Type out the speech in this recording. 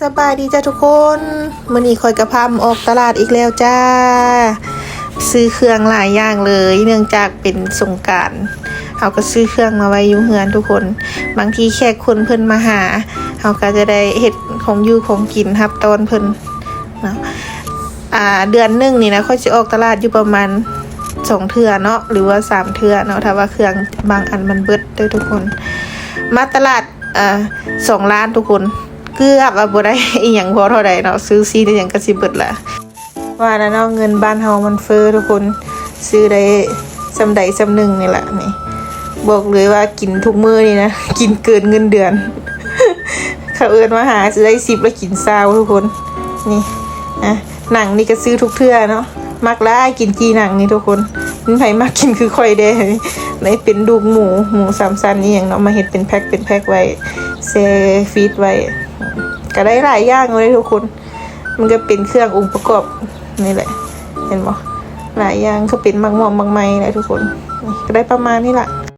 ສະບາຍດີຈ້າທຸກຄົນ, ມື້ນີ້ຂ້ອຍກໍພາມາອອກຕະຫຼາດອີກແລ້ວຈ້າ. ຊື້ເຄື່ອງຫຼາຍຢ່າງເລີຍ ເນື່ອງຈາກເປັນສົງການ ເຮົາກໍຊື້ເຄື່ອງມາໄວ້ຢູ່ເຮືອນທຸກຄົນ. ບາງທີແຂກຄົນເພິ່ນມາຫາ ເຮົາກໍຈະໄດ້ເຮັດຂອງຢູ່ຂອງກິນຮັບຕ້ອນເພິ່ນເນາະ. ອ່າ ເດືອນໜຶ່ງນີ້ນະ ຂ້ອຍຊິອອກຕະຫຼາດຢູ່ປະມານສອງເທື່ອເນາະ ຫຼືວ່າສາມເທື່ອເນາະ ຖ້າວ່າເຄື່ອງບາງອັນມັນເບິດເດີ້ທຸກຄົນ. ມາຕະຫຼາດ ເອີ ສອງລ້ານທຸກຄົນ ເກືອບວ່າບໍ່ໄດ້ອີ່ຫຍັງພໍເທົ່າໃດເນາະ, ຊື້ຊີ້ນອີ່ຫຍັງກໍຊິເບິດລະ. ວ່າລະເນາະ ເງິນບ້ານເຮົາມັນເຟີ້ທຸກຄົນ, ຊື້ໄດ້ສ່ຳໃດສ່ຳໜຶ່ງນີ້ລະ. ນີ້ ບອກເລີຍວ່າກິນທຸກມື້ນີ້ນະ ກິນເກີນເງິນເດືອນ. ເຂົາເອີ້ນມາຫາຊິໄດ້ສິບ ແລ້ວກິນຊາວທຸກຄົນ. ນີ້ ອະ ໜັງນີ້ກໍຊື້ທຸກເທື່ອເນາະ, ມັກຫຼາຍກິນຈີ່ໜັງນີ້ທຸກຄົນ. ມີໃຜມັກກິນຄືຂ້ອຍແດ່? ນີ້ເປັນດູກໝູ ໝູສາມຊັ້ນອີ່ຫຍັງເນາະ, ມາເຮັດເປັນແພັກເປັນແພັກໄວ້ ແຊ່ຟຣີດໄວ້ ກໍໄດ້ຫຼາຍຢ່າງເລີຍທຸກຄົນ. ມັນກໍເປັນເຄື່ອງອົງປະກອບນີ້ແຫຼະ ເຫັນບໍ່? ຫຼາຍຢ່າງ ກໍເປັນໝາກມ່ວງໝາກໄມ້ແຫຼະທຸກຄົນ. ນີ້ກໍໄດ້ປະມານນີ້ລະ.